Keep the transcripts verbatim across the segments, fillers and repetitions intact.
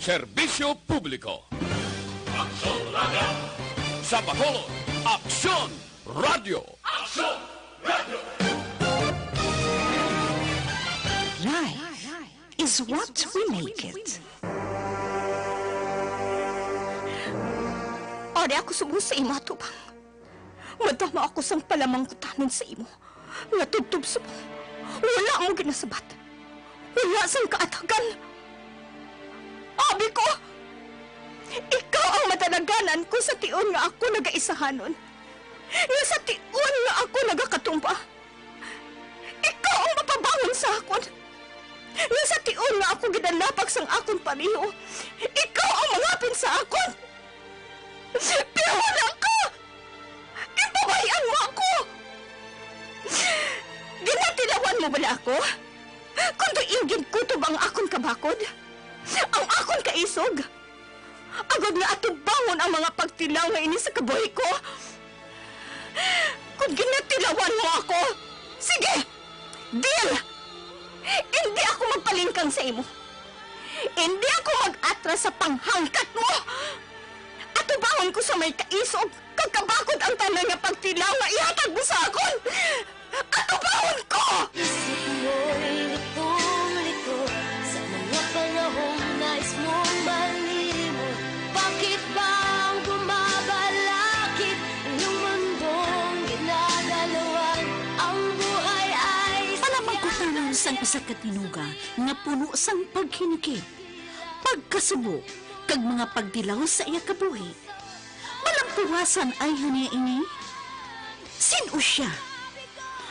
Serbisyo Publiko. Aksyon Radio. Sa Bacolod, Aksyon Radio. Aksyon Radio. Life is what we make it. Ari ako subong sa imo, atubang. Madamo ako sang palamangkutanon sa imo, nga tubtob subong wala mo ginasabat, wala sang kaatagan. Abi ko, ikaw ang madalaganan ko sa tion nga ako nagaisahanon, nga sa tion nga ako nagakatumba. Ikaw ang mapabangon sa akon, nga sa tion nga ako ginalapak sang akon pareho, ikaw ang mangapin sa akon. Pero wala ka! Ginpabay-an mo ako! Ginatilawan mo bala ako? Kon diin ginkutob ang akon kabakod, ang akon kaisog, agod nga atubangon ang mga pagtilaw nga ini sa kabuhi ko. Kon ginatilawan mo ako, sige, deal! Indi ako magpalingkang sa imo. Indi ako mag-atras sa panghangkat mo. Atubangon ko sa may kaisog kag kabakod ang tanan nga pagtilaw nga ihatag mo sa akon. Atubangon ko! Isip mo'y litong-lito sa mga panahong nais mong malimot. Bakit ba ang bumabalakid ang iyong mundong ginagalawan? Ang buhay ay Palamangkutanon sang isa ka tinuga nga puno sang paghinikit, pagkasubo, kag mga pagtilaw sa iya kabuhi. Malampuwasan ay hania ini? Sin-o sia?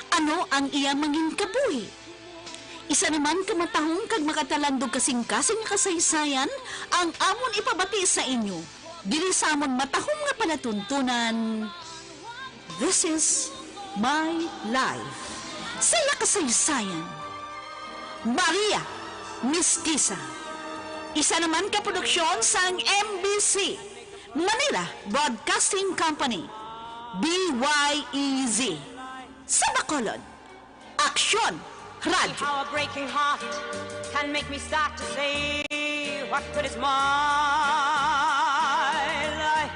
Ano ang iya mangin kabuhi? Isa naman ka matahom kag makatalandog kasing-kasing nga kasaysayan ang amon ipabati sa inyo diri sa amon matahom nga palatuntunan. This is my life. Sa iya kasaysayan, Maria Mestiza. Isa naman ka produksyon sang M B C, Manila Broadcasting Company, B Y E Z. Sa Bacolod, Aksyon Radyo. How a breaking heart can make me start to say, what good is my life?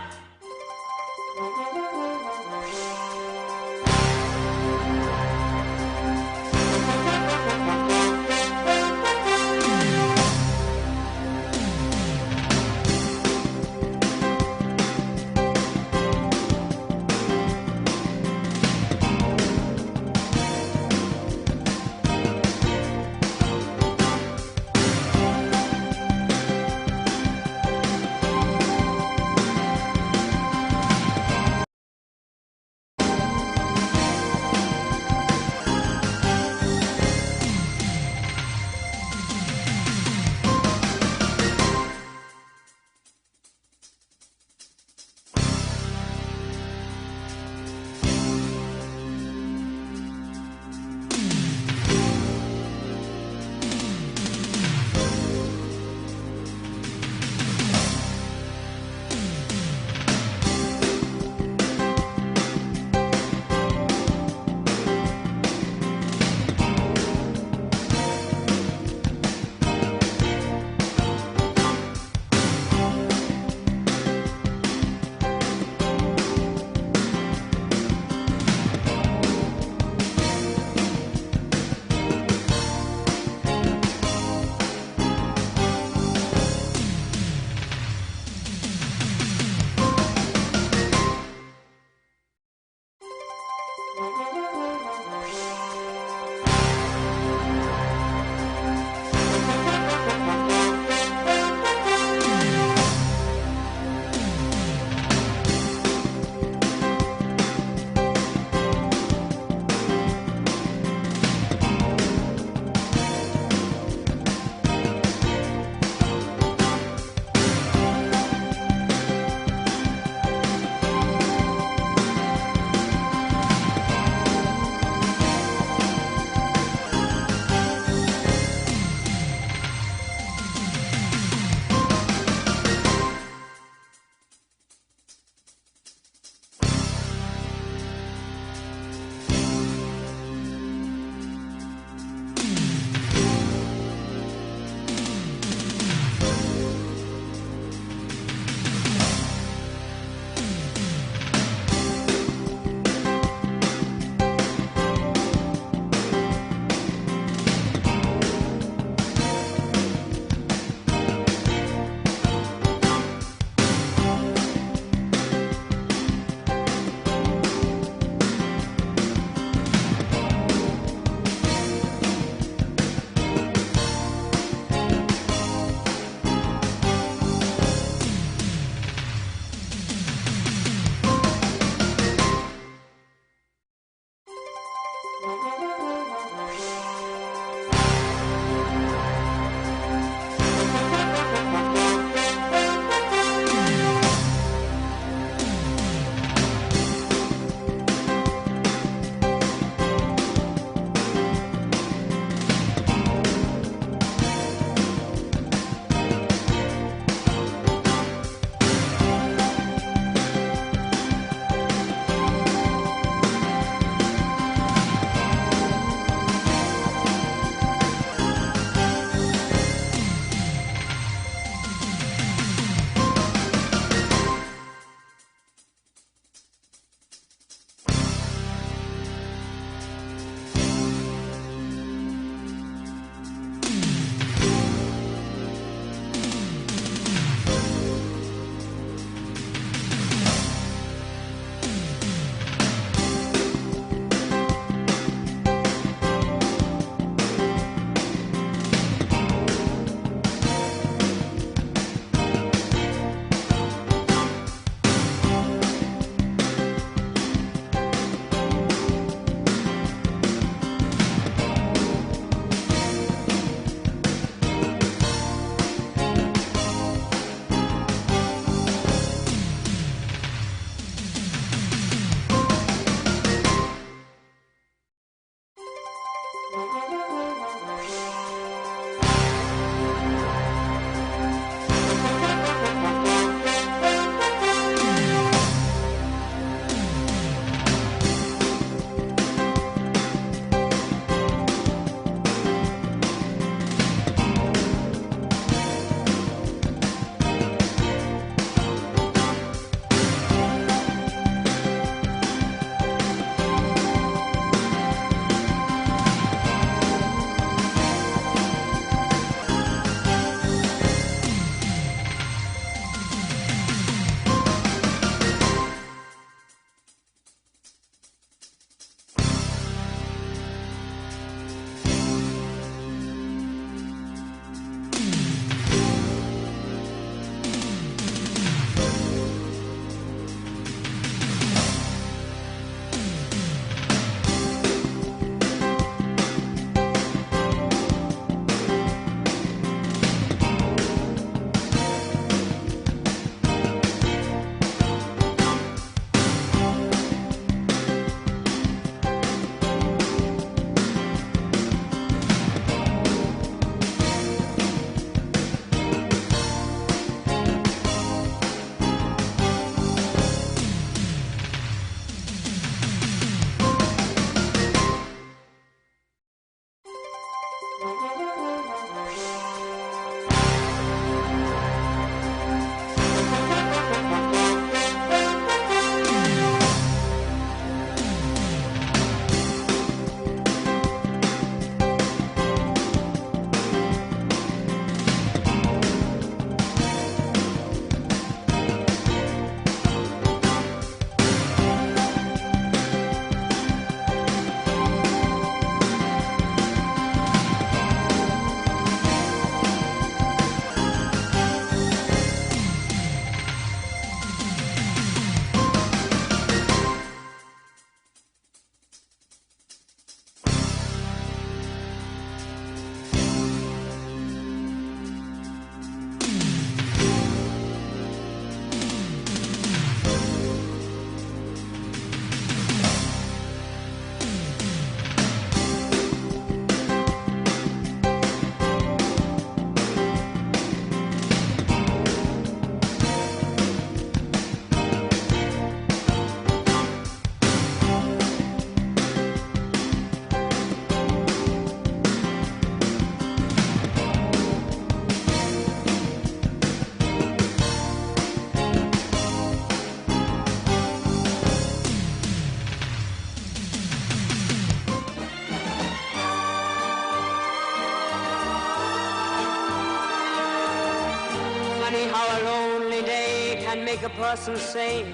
How a lonely day can make a person say,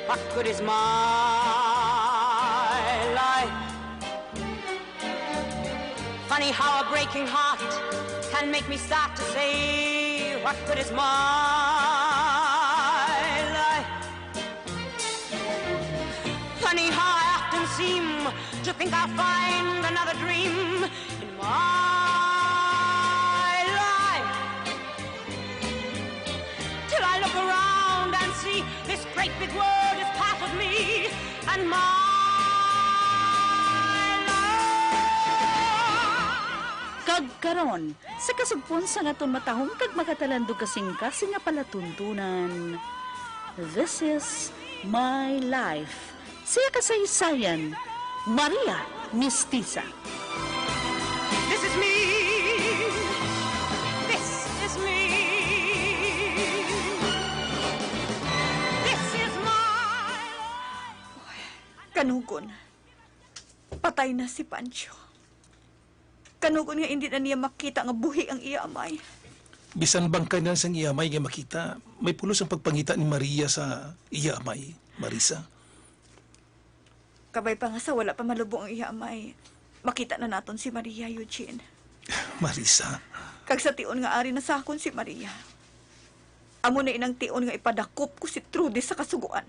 "What good is my life?" Funny how a breaking heart can make me start to say, "What good is my life?" Funny how I often seem to think I'll find another dream in my life, till I look around and see this great big world is part of me and my life. Kag karon, sa kasugpon sang aton matahom kag makatalandog kasingkasing nga palatuntunan, This is My Life. Sa kasaysayan, Maria Mestiza. This is me. This is me. This is my life. Kanugon, patay na si Pancho. Kanugon nga indi na niya makita nga buhi ang iya amay. Bisan bangkay na sang iya amay nga makita, may pulos ang pagpangita ni Maria sa iya amay, Marisa. Kabay pa nga sa wala pa malubong ang iya amay, makita na naton si Maria, Eugene. Marisa. Kag sa tion nga ari na sa akon si Maria, amo na inang tion nga ipadakop ko si Trudy sa kasugoan.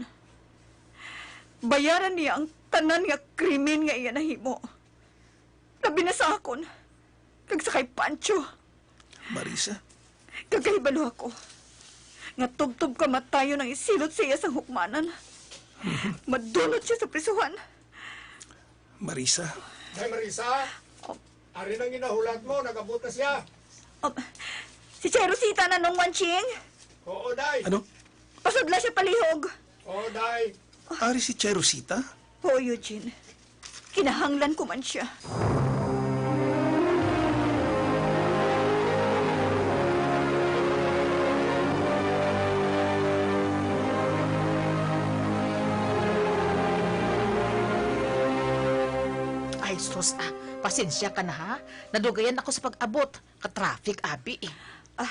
Bayaran niya ang tanan nga krimen nga iya nahimo. Labi na sa akon, kag sa kay Pancho. Marisa? Kag kahibalo ako nga tubtob kamatayon ang isilot sa iya sang hukmanan. Madunot siya sa prisuhan. Marisa? Day Marisa, oh, ari nang ginahulat mo, nag-abot na siya. Oh, si Chay Rosita na, Nong Wanching? Oo, day. Ano? Pasudla siya palihog. Oo, day. Ari si Chay Rosita? Oo, Eugene. Kinahanglan ko man siya. Ay, sus, ah, pasensya ka na, ha? Nadugayan ako sa pag-abot. Ka-traffic, abi. Ah,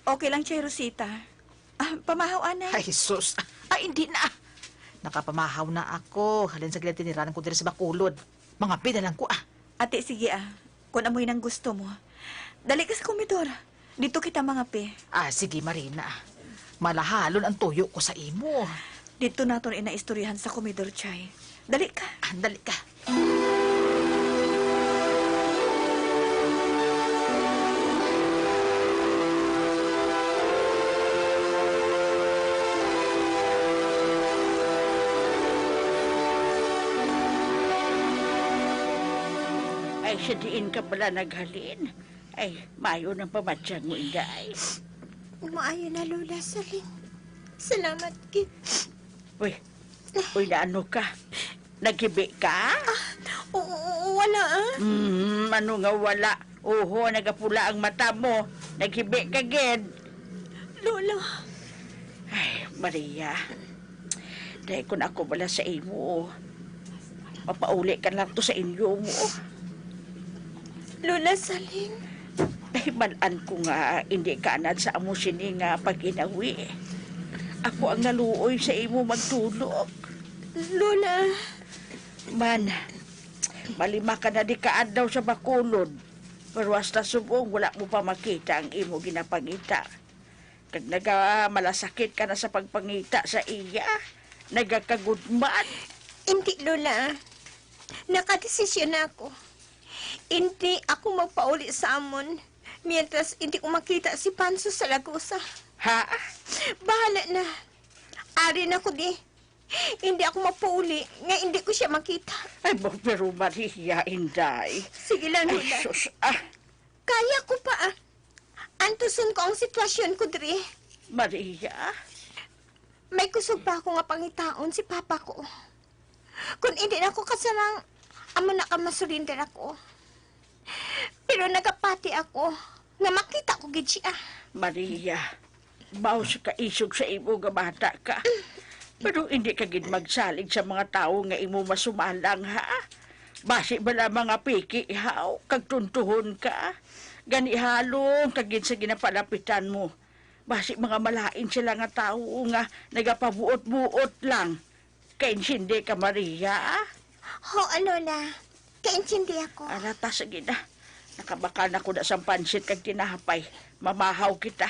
okay lang, Chay Rosita. Ah, pamahaw, anay. Ay, sus. Ah, hindi na. Nakapamahaw na ako. Halin sa ginatiniran ko diri sa Bacolod. Mangape na lang ko, ah. Ate, sige, ah. Kung amoy nang gusto mo. Dali ka sa komedor. Dito kita mangape. Ah, sige, Marina. Malahalon ang tuyo ko sa imo. Dito naton inaistoryahan sa komedor, Chay. Dali ka. Ah, dali ka. Ay, siya diin ka pala naghalin? Ay, maayo nang pamatyag mo, Inday. Maayo na, Lola Saling. Salamat gid. Uy, uy, naano ka? Naghibi ka? Ah, oo, oo, wala, ah. Mm, ano nga wala? Oho, nagapula ang mata mo. Naghibi ka gid. Lola. Ay, Maria. Dahil kung ako bala sa imo, mapauli ka lang to sa inyo mo. Lola Saling. Nahibalaan ko nga hindi ka anad sa amo sini nga pag-inawi. Ako ang naluoy sa imo magtulog. Lola. Man, malima ka na di ka adlaw sa Bacolod, pero hasta subong wala mo pa makita ang imo ginapangita. Kag nagamalasakit ka na sa pagpangita sa iya, nagakagudman. Hindi, Lola. Nakadesisyon na ako. Hindi ako magpauli sa amon mientras hindi ko makita si Pancho Salagosa. Ha? Bahala na. Ari na ko di. Hindi ako magpauli nga hindi ko siya makita. Ay, bo-, pero Maria, Inday. Sige lang, Ay, Lola. Sus, ah. Kaya ko pa, ah. Antuson ko ang sitwasyon ko diri. Maria? May kusog pa ako nga pangitaon si papa ko. Kung hindi na ako kasarang, amo na ka masurinder ako. Pero nagapati ako nga makita ko gid siya. Maria, mao sa kaisog sa imo nga bata ka. Pero hindi ka gid magsalig sa mga tawo nga imo masumalang, ha? Basi bala mga piki, haw, kag tuntuhon ka. Gani halong ka gid sa ginapalapitan mo. Basi mga malain sila nga tawo nga nagapabuot-buot lang. Kaintindi ka, Maria? Ho, Lola. Kaintindi ako. Ala ta, sige na. Nakabakal na ko na sang pansit kag tinapay. Mamahaw kita.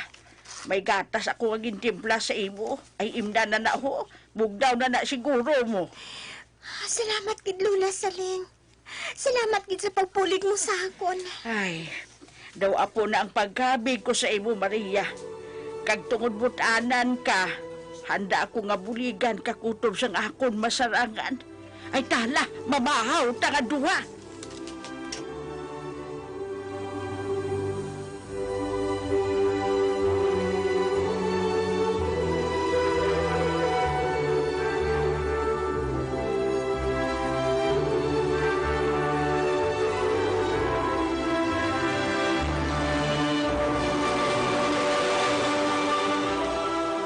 May gatas ako nga gintimpla sa imo. Ay, imna na na, ho. Bugnaw na na siguro mo. Salamat gid, Lola Saling. Salamat gid sa pagbulig mo sa akon. Ay, daw apo na ang pagkabig ko sa imo, Maria. Kag tungod but-anan ka, handa ako nga buligan ka kutob sang akon masarangan. Ay, tala, mamahaw ta nga duha.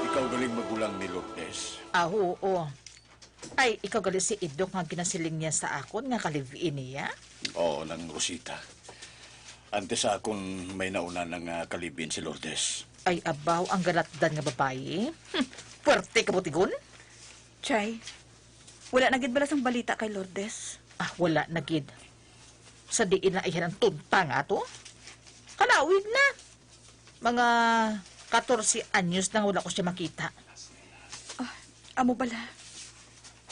Ikaw galing magulang ni Lourdes? Ah, oo. Ay, ikaw gali si Idok nga ginasiling niya sa akon nga ka-live-in niya? Oo, Nang Rosita. Antes sa akon may nauna na nga ka-live-in si Lourdes. Ay, abaw, ang galatdan nga babayi. Hmm, puwerte ka butigon. Chay, wala na gid bala sang balita kay Lourdes? Ah, wala na gid. Sa diin na iya ang tunta nga to? Kalawig na. Mga katorse anyos nang wala ko siya makita. Ah, amo bala?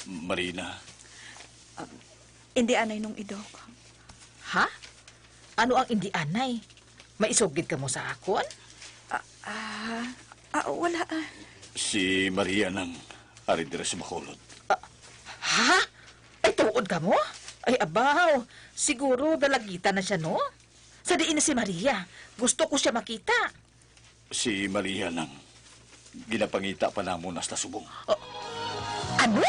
Marina. Ah, indi anay, Nong Idok. Ha? Ano ang indi anay? May isugid ka mo sa akon? Ah, ah, ah, wala, ah. Si Maria nang ari dira sa Bacolod. Ah, ha? Ay, tuod ka mo? Ay, abaw. Siguro dalagitan na siya, no? Sa diin na si Maria? Gusto ko siya makita. Si Maria nang ginapangita pa namon hasta subong. Oh, ano?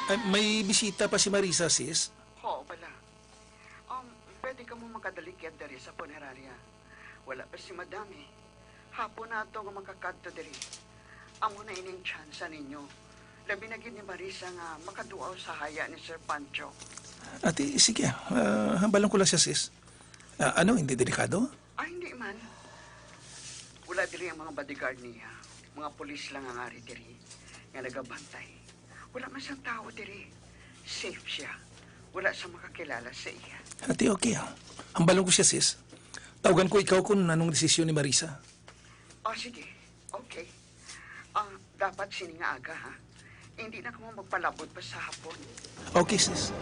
Ah, may bisita pa si Marisa, sis. Oo, bala. Um, pwede kamo makadali kaya diri sa punerarya. Wala pa si Madam, eh. Hapon na ato nga makakadto diri. Amo na ining tsansa ninyo. Labi na gid ni Marisa nga makaduaw sa haya ni Sir Pancho. Ati, sige, ah, hambalan ko lang siya, sis. Ah, ano, hindi delikado? Ah, hindi man. Wala diri ang mga bodyguard niya. Mga pulis lang ang ari diri nga nagabantay. Wala man siyang tawo diri. Safe siya. Wala siyang makakilala sa iya. Ati, okay, ah. Hambalan ko siya, sis. Tawagan ko ikaw kung anong desisyon ni Marisa. Oh, sige. Okay. Ah, dapat sini nga aga, ha? Hindi na kamo magpalabot pa sa hapon. Okay, sis.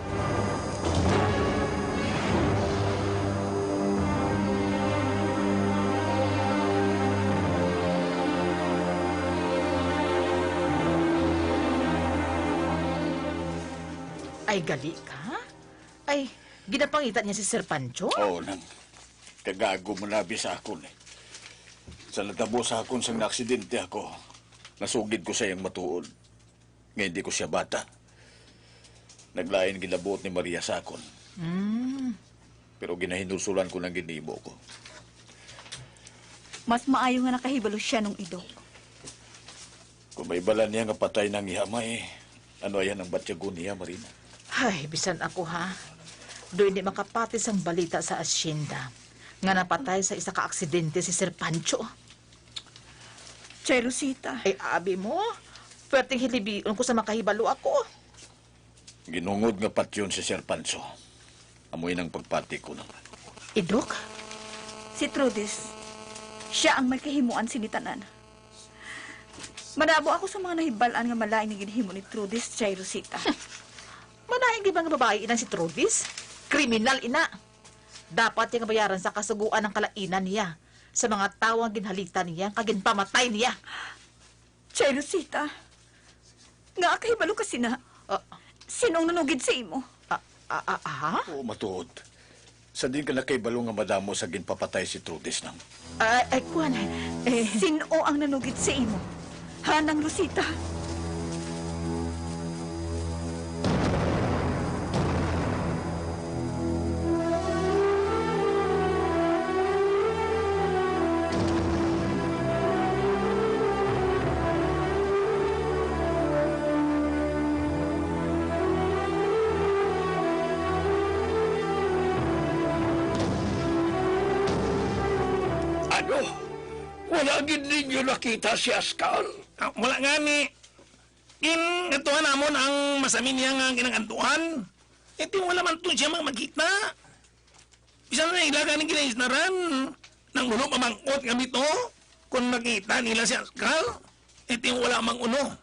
Ay, gali ka? Ay, ginapangita niya si Sir Pancho? Oo, nang kagago mo na abi sa akon, eh. Sa natabo sa akon sang naaksidente ako, nasugid ko sa iyang matuod nga hindi ko siya bata. Naglain ginabuot ni Maria sa akon. Mm. Pero ginahinulsulan ko nang ginhimo ko. Mas maayo nga nakahibalo siya nung idok. Kung maibala niya nga patay nang iya, may ano ayan ang batyagon niya, Marina? Ay, bisan ako, ha. Do hindi makapati sang balita sa asyenda nga napatay sa isa ka aksidente si Sir Pancho. Chay Rosita. Ay, abi mo, perting hilibion ko sa makahibalo ako. Ginungod nga patyon si Sir Pancho. Amo inang pagpati ko na. Idok? Si Trudis, siya ang may kahimuan sini tanan. Manabo ako sa mga nahibal-an nga malain nga ginhimo ni Trudis, Chay Rosita. Malain gid ba nga babayi inang si Trudis? Kriminal ina. Dapat iya nga bayaran sa kasugoan ang kalainan niya sa mga tawo nga ginhalita niya kag ginpamatay niya. Chay Rosita, nga kahibalo ka sina? Ah. Sino ang nanugid sa imo? Ah, ah, ah, ha? Oo, matuod. Sa din ka nakahibalo nga madamo sa ginpapatay si Trudis nang. Ah, ay, kuwan, eh. Sino ang nanugid sa imo? Hanang Rosita. Ano? Wala gid ninyo nakita si Askal? Ah, wala gani. Ginadtuan namon ang masami niya nga ginagantuan. Iti wala man to siya mang makita. Bisan na ila gani ginaisnaran, nang uno mamangkot kami to, kung makita nila si Askal, iti wala mang uno.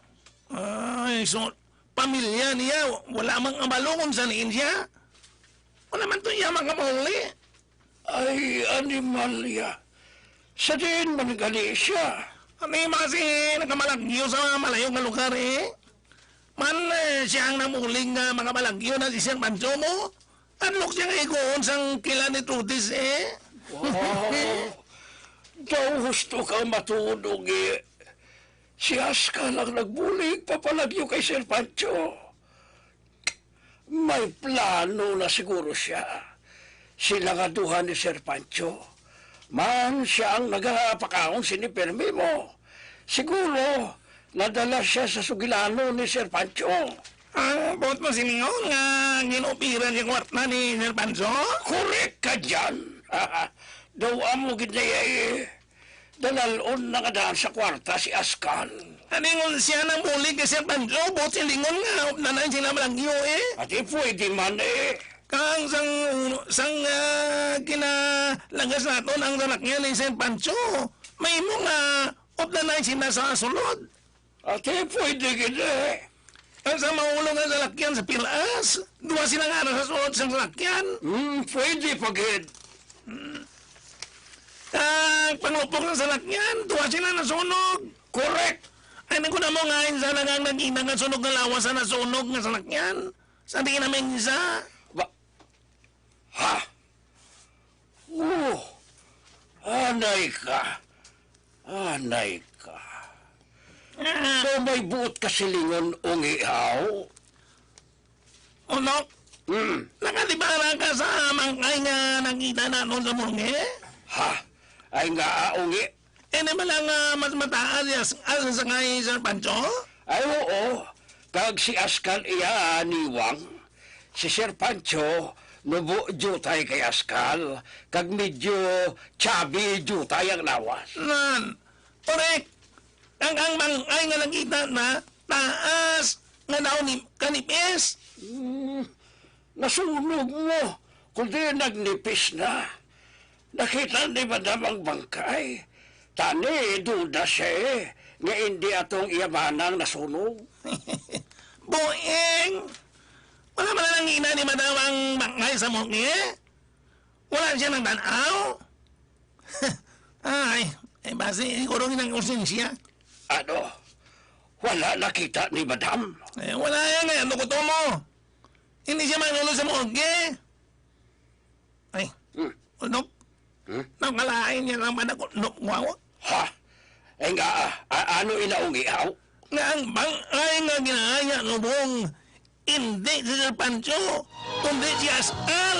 Ay, so, pamilya niya, wala mang kabalo kung saan siya. Wala man to iya makamauli. Ay, animal ya. Sa diin man gali siya? Ano yung mga si nagkamalagyo sa mga malayo nga lugar, eh? Man, eh, siya ang namuling nga mga malagyo na si Sir Manso mo? Hadlok siya nga iguon sang kila ni Trudis, eh? Wow! Daw husto ka matuod, Ugi. Si Askal ang nagbulig papalagyo kay Sir Pancho. May plano na siguro siya. Sila nga duha ni Sir Pancho. Man, siya ang nagapakaon sini permi mo. Siguro, nadala siya sa sugilanon ni Sir Pancho. Ah, buot mo silingon nga gin-opiran yung kwarta ni Sir Pancho? Correct ka dyan. Daw amo gid na iya, eh. Dalal-on na nga daan sa kwarta si Askal. Adi ngon siya nang bulig kay Sir Pancho, buot silingon nga updanan sila malagyo, eh. Ati pwede man, eh. Kang sang, sang, ah, kinalagas naton ang salakyan ni Sir Pancho, may mo nga updanan sila sa sulod. Ate, pwede gid, eh. Ang sa maulog nga salakyan sa pilas, duha sila nga nasunog sa salakyan. Hmm, pwede pa gid. Hmm. Ang panglupok sa salakyan, duha sila nasunog. Correct. Ay, nagkuna mo nga, insa na nga ang nag-ina nga sunog nga lawas sa nasunog nga salakyan. Sa di namin isa. Ba, ha? Oh, anay ka. Anay ka. Ah. Daw may buot ka silingon, Ungi, haw? Unok, Hmm. Nakadibara ka sa bangkay nga nakita naton sa morgue? Ha? Ay nga, ah, ungi. Ini bala nga mas mataas ya s-, asa sa kay Sir Pancho? Ay, oo. Kag si Askal iya niwang. Si Sir Pancho, nubo diutay kay Askal, kag medyo chubby diutay ang lawas. Nan, korek. Ang, ang bangkay nga nakita na taas nga daw ni kanipis. Hmm, nasunog mo, kundi nagnipis na. Nakita ni Madam ang bangkay. Tani, duda siya eh, nga indi atong iya bana ang nasunog. Bueng! Wala man lang ina ni Madam ang bangkay sa morgue? Wala siya nagtan-aw? Ay, ay, basi, siguro ginang konsensya. Ano? Wala nakita ni Madam? Eh, wala yan eh. Ano ko to mo? Hindi siya manulo sa morgue. Ay, Hmm. Unok. Hmm? Nakalain niya naman ako, Unok, wow. Ha? Ay nga, ah, a-, ano inaungi, aw? Nga ang bangkay nga ginahaya nubong, hindi si Sir Pancho, kundi si Askal.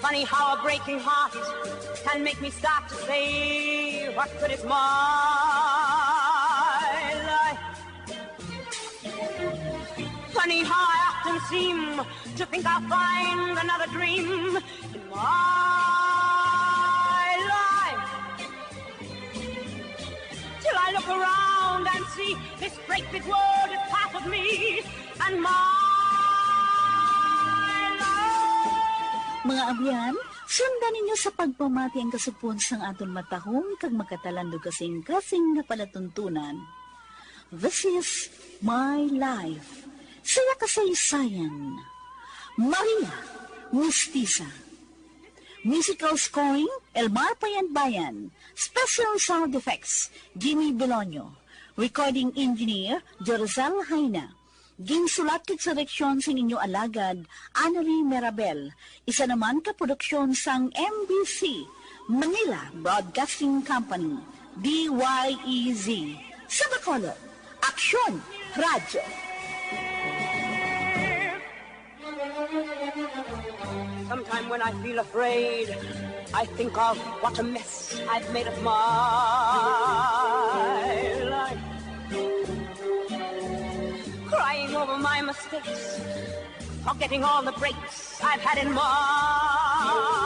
Funny how a breaking heart can make me start to say, what good is my life? Seem to think I'll find another dream in my life. Till I look around and see this great big world is part of me and my life. Mga abyan, sundan ninyo sa pagpamati ang kasugpon sang aton matahom kag magkatalandog kasing-kasing nga palatuntunan. This is My Life. Saya kasaysayan. Maria Mistisa. Musical scoring, Elmar Payanbayan. Special sound effects, Jimmy Belonio. Recording engineer, Jorzal Jaina. Ginsulat kag direksyon sang inyo alagad, Annalie Mirabel. Isa naman ka produksyon sang M B C, Manila Broadcasting Company, D Y E Z. Sa Bacolod, Aksyon Radyo. Sometime when I feel afraid, I think of what a mess I've made of my life. Crying over my mistakes, forgetting all the breaks I've had in my